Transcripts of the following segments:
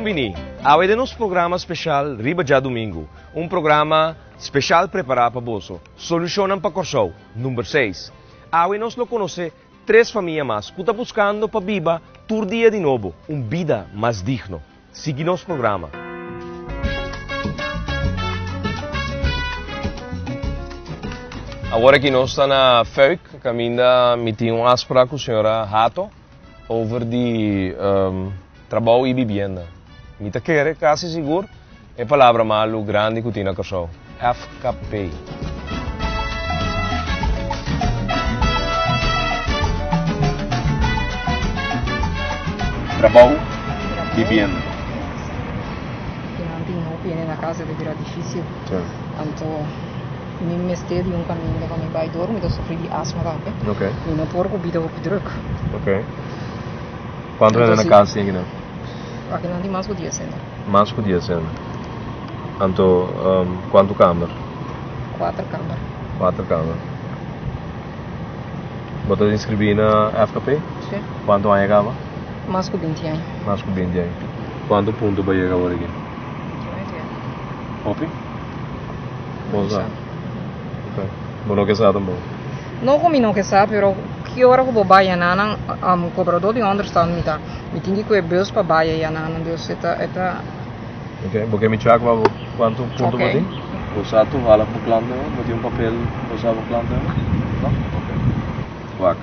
Bon bini. Awe den nos programa special riba djadumingu. Un programa special prepara pa boso. Solucionnan pa Corsou, number seis. Awe nos lo conoce tres famia mas cu ta buscando pa biba tur dia di nobo un bida mas digno. Sigui nos programa. Awor aki nos ta na Fuik, caminda mi tin un afspraak cu señora Hato over di trabou y bibienda. Mi ta kere casi sigur e palabra malu grandi cu tin na Corsou, FKP. Trabou, bibienda. Ki nan tin hopi hende na casa ta bira dificil. Anto mi mester di un caminda pa mi bay dor, mi ta sufri di asma tambe. Mi no por cu bida hopi druk. Cuanto hende na casa tin akinan? Akinan tin mas cu dies hende. Mas ku dies hende. Anto kuantu kamer? Kuater kamer. Kuater kamer. Bo ta inskribí na FKP? Si. Kuantu aña kaba? Mas ku binti aña. Mas ku binti aña. Kuantu punto bo a yega awor aki? Yo no idea. Hopi? Bo sa? Ok. Bo no ke sa tampoco? No ku mi no ke sa, pero ki ora ku bo bai yananan, kobradó di onderstand mi ta. Mi tin di kue bus pa bai ayananan, dus e ta, e ta. Ok, bo ke mi chak pa bo kuantu punto bo tin? Bo sa toevallig bo klantnummer? Bo tin un papel bo sa bo klantnummer? No? Ok. Wak,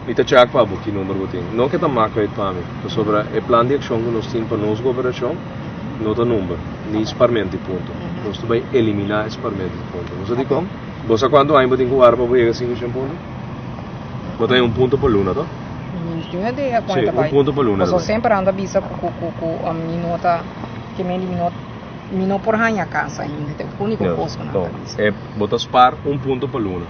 mi ta chak pa bo ki number bo tin. No ke ta mak uit pa mi, pasobra e plan di akshon ku nos tin pa nos gobernashon no ta number, ni sparmento di punto. Nos ta bai eliminá e sparmento di punto. Bo sa dikon? Bo sa kuantu aña bo tin ku wara pa bo yega 500 punto? Bo ta haña un punto pa luna, to? Mi tin idea con Sí, ta un bai. punto pa luna ta Paso bai. semper anda bisa cu cu cu cu um, mi no ta ke men di mi no mi no por haña casa ainda. Ta e único Yes, cos cu nan ta to. bisa. E bo ta spaar un punto pa luna.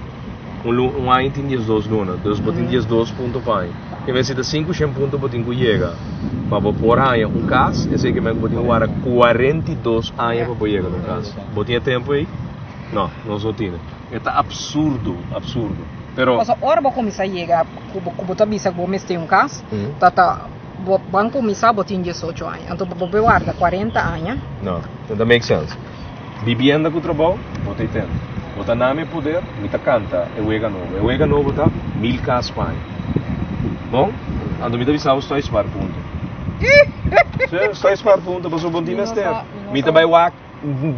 Un lu un aña tin diesdos luna, dus bo tin diesdos punto pa aña. Ke men si ta 500 punto bo tin cu yega pa bo por haña un cas, esey ke men cu bo tin cu wara 42 aña pa bo yega na un cas. Bo tin e tempo ey? No, nos no tine. E ta absurdo, absurdo. Pero. Pasobra ora bo cuminsa yega cu bo cu bo ta bisa cu bo mester un cas, ta ta bo ban cuminsa bo tin diesocho aña, anto bo por warda cuarenta aña. No, no ta make sense. Bibienda cu trabou, bo ta itende. Bo ta na mi poder, mi ta canta e wega nobo. E wega nobo ta mil cas pa aña. Bon? Anto mi ta bisa bo stoy spaar punto. Si, stoy spaar punto pasobra bo no tin mester. Mi ta bay wak.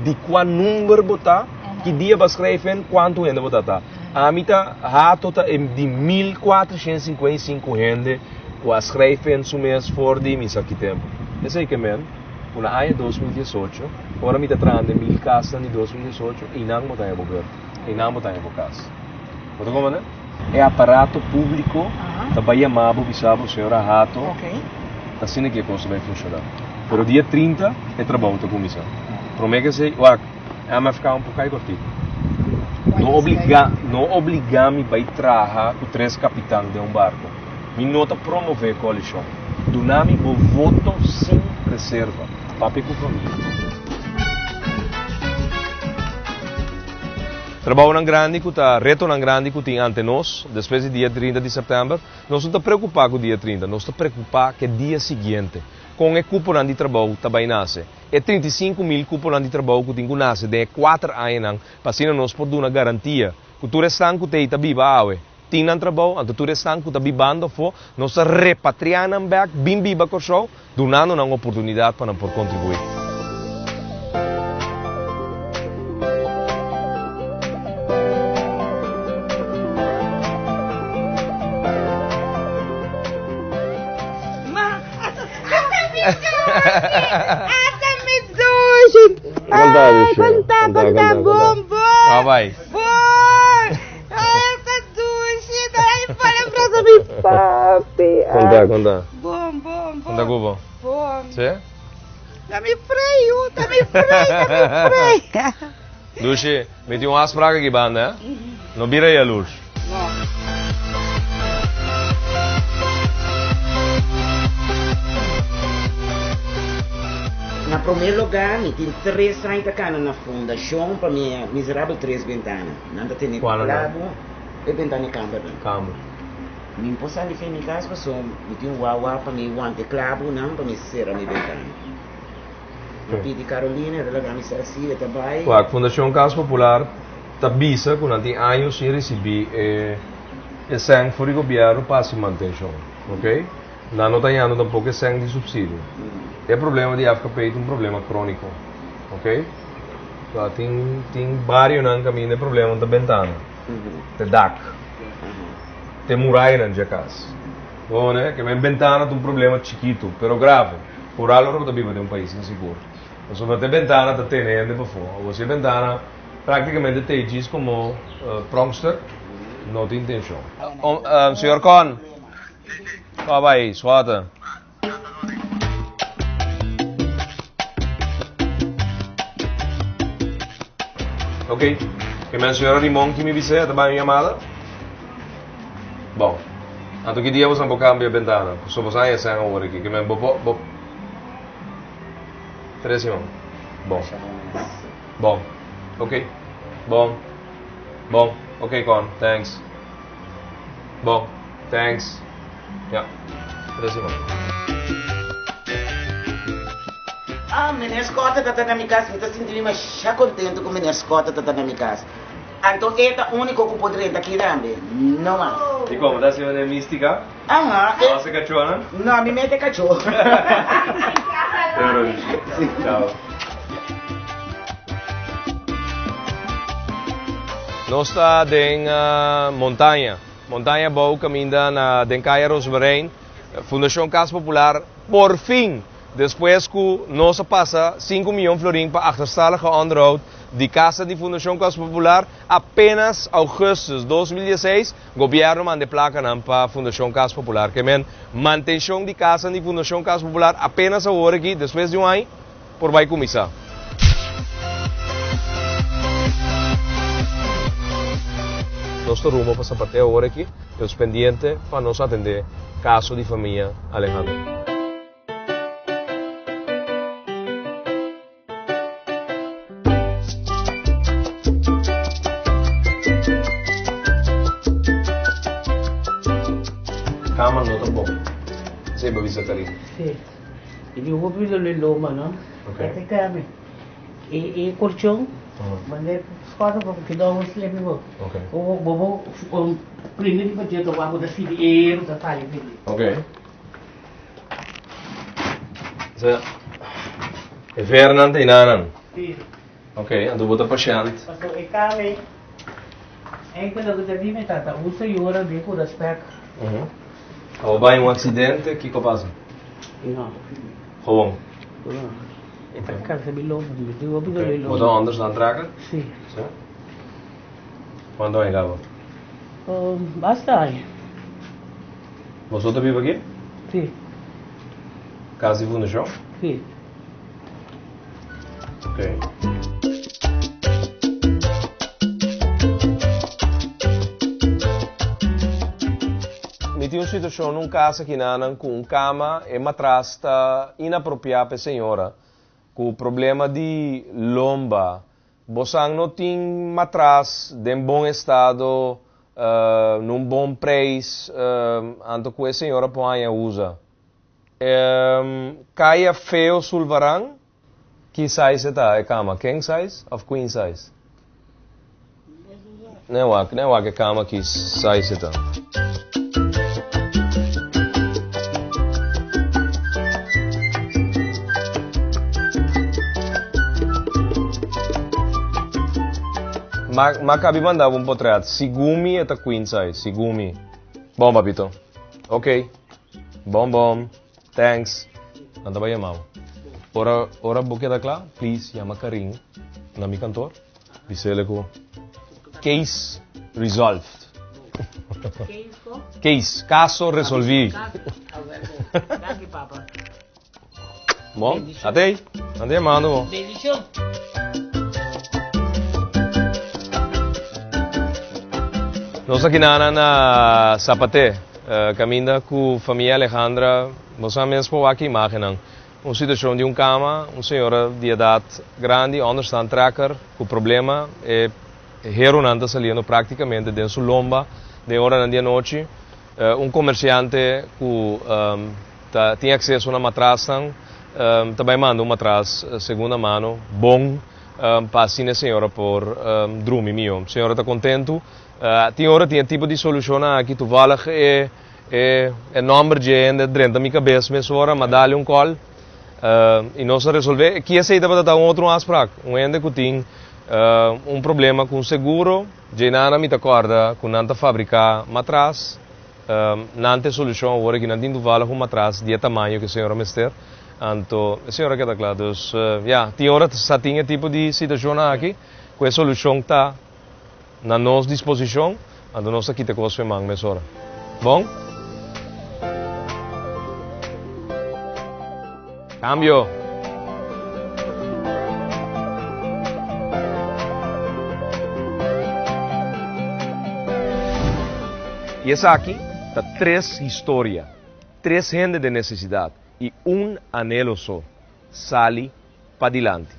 Di kua number bo ta, ki dia bo a skrijf en kuantu hende bo ta ta. Ami ta hato ta e di 1455 hende ku a skrijf en su mes for di mi sa ki tempu. Esei ke men ku na aña 2018 ora mi ta trahando e mil kasnan di 2018 einan bo ta haña bo beurt, einan bo ta haña bo kas. Bo ta komprende? E aparato públiko ta bai yama bo bisa bo señora Hato ta asina ki e kos ta bai funshoná. Pero dia 30 e trabou ta kuminsá. Promé ke esei, wak, MFK un pokai kòrtiku. No obligá, no obligá mi bai traha ku tres kapitan den un barko. Mi no ta promové koalishon. Duna mi bo voto sin reserva. Papia ku famia. Trabounan grandi ku ta retonan grandi ku tin ante nos despues di dia 30 di sèptèmber. Nos no ta preokupá ku dia 30, nos ta preokupá ku e dia siguiente. Kon e kuponan di trabou ta bai nase? E 35 mil kuponan di trabou ku tin ku nase den e kuater añanan pa asina nos por duna garantia ku tur esnan ku t'ei ta biba awe tin nan trabou, anto tur esnan ku ta bibando afó nos ta repatriá nan bèk bin biba Kòrsou dunando nan oportunidat pa nan por kontribuí. Ata mi dushi. Ay, conta, conta, bon, bon. Bye bye. Bon. Ay, dushi. Ay, palabras mi papi. Conta, conta. Bon, bon, bon. Conta cubo. Bon. Sí? Ta mi freio, ta mi frei, ta mi frei. Dushi, mi tin un afspraak aki banda, eh? No bira jaloers. No. Na promé lugá mi tin tres aña ta kana na fundashon pa mi miserabel tres bentana. Nan ta tene Kual nan? klabu e bentana e kambernan. Kamber. Mi no por sali fen mi kas paso mi tin un wawa pa mi wanta e klabunan pa mi sera mi bentana. Mi pidi Carolina, e ta laga mi sa si e ta bai. Wak, Fundashon Kas Popular ta bisa ku nan tin años sin risibí e e sèn for di gobièrnu pa hasi mantenshon, ok? Nan no ta hañando tampoko e sèn di supsidio. E problema di FKP ta un problema króniko, ok? Tin tin barionan kaminda e problema ta bentana, te dak, te murayanan dje kas. Bo ne? Ke men bentana ta un problema chikitu, pero grave. Foral ora bo ta biba den un pais insigur. Pasobra te bentana ta tene hende pafó. Awor si e bentana praktikamente ta djis komo pronkstuk, no tin intenshon. Señor Con, kua bai? Schotten. Ok, ke men señora Rimon ki mi bis'é ta bai un yamada? Bon. Anto ki dia boso por cambia bentana? Pasobra boso haña esnan awor aki. Ke men bo por bo Tres siman. Bon. Bon. Ok. Bon. Bon. Ok Con. Thanks. Bon. Thanks. Ya. Tres siman. Ah, meneer Schotten ta ta na mi cas. Mi ta sinti mi masha contento cu meneer Schotten ta ta na mi cas. Anto e ta úniko ku por drenta aki tambe, no mas. I komo ta hasi manera místika? Aha, e. Bo hasi kachónan? No, mi mete kachó. Pero Rishi. Chao. Nos ta den montaña, Montaña Abou kaminda na den Kaya Rosmarijn, Fundashon Kas Popular porfin Despues ku nos a pasa sinku miyon florin pa achterstallige onderhoud di kasa di Fundashon Kas Popular, apenas augustus 2016 gobièrnu manda e plakanan pa Fundashon Kas Popular. Ke men, mantenshon di kasanan di Fundashon Kas Popular apenas awor aki, despues di un aña, por bai kuminsá. Nos ta rumbo pa Zapateo awor aki, nos pendiente pa nos atendé kaso di famia Alejandro. Kama no ta bon. Esei bo bisa Karin. Sí. E di hopi lo le loma, no? Ok. E kame. E e colchon, mande scorda bo ki do un slepi bo. Ok. Bo bo bo prende di pacheto wa bo ta sidi e ta sali prende. Ok. Sa e vernan ta inanan. Sí. Ok, anto bo ta pashent. Paso e kame enkel loke ta di mi tata usa yora den ku respect. Mhm. Abo bai un accidente, kiko pasa? No. Gewoon. No. E ta kansa mi lomba, mi tin hopi dolor lomba. Bo ta anders dan tracker? Sí. Sí. Cuanto aña caba? Basta aña. Boso ta biba aki? Sí. Kas di fundashon? Sí. Ok. Mi tin un situashon na un kas aki nanan ku un kama, e matras ta inapropiá pa e señora ku problema di lomba. Bosan no tin matras den bon estado, nun bon preis, anto ku e señora por haña usa. Kaya Feo Sulvaran, ki size e ta e kama? King size of queen size? Ne wak, ne wak e kama ki size e ta. Ma, ma kabi manda bo un potret. Sigun mi e ta queen size, sigun mi. Bon, papito. Ok. Bon, bon. Thanks. Nan ta bai yama bo. Ora, ora bo keda kla, please yama Karin na mi kantoor. Bisele ku case resolved. Case ko? Case, kaso resolví. Danki papa. Bon, atei, nan ta yamando bo. Bendishon. Nos aki nana na Zapaté, kaminda ku famia Alejandra, bo sa mes por wak e imagennan. Un situacion di un cama, un señora di edad grandi, onderstand trekker, cu problema, e heronan ta saliendo practicamente den su lomba den oranan di anochi. Un comerciante cu ta tin acceso na matrasnan, Ta bai manda un matras segunda mano bon pa asina e señora por drumi mihó. Señora ta kontentu. Tin ora tin e tipo di solushonnan aki toevallig e e nòmber dje hende a drenta mi kabes mesora, m'a dale un kòl i nos a resolvé. Ki esei tabata ta un otro afsprak. Un hende ku tin un problema ku un seguro, dje nana mi ta kòrda ku nan ta fabriká matras. Nan ta e solushon awor aki, nan tin toevallig un matras di e tamaño ku e señora mester. Anto e señora keda kla. Dus ya, tin ora sa tin e tipo di situashonnan aki ku e solushon ta na nos disposishon, anto nos ta kita e kos fen man mesora. Bon? Kambio! I esaki ta tres historia, tres hende den nesesidat i un anhelo so, sali padilanti.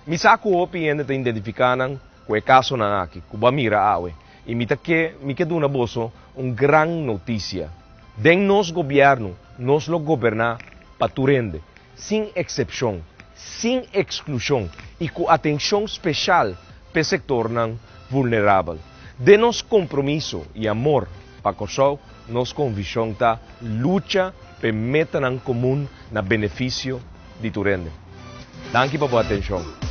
Mi sa ku hopi hende ta identifiká nan ku e kasonan aki ku bo a mira awe i mi ta ke mi ke duna boso un gran notisia. Den nos gobièrnu nos lo goberná pa tur hende, sin eksepshon, sin eksklushon i ku atenshon speshal p'e sektornan vulnerabel. Den nos kompromiso i amor pa Kòrsou, nos konvishon ta lucha p'e metanan komun na benefisio di tur hende. Danki pa bo atenshon.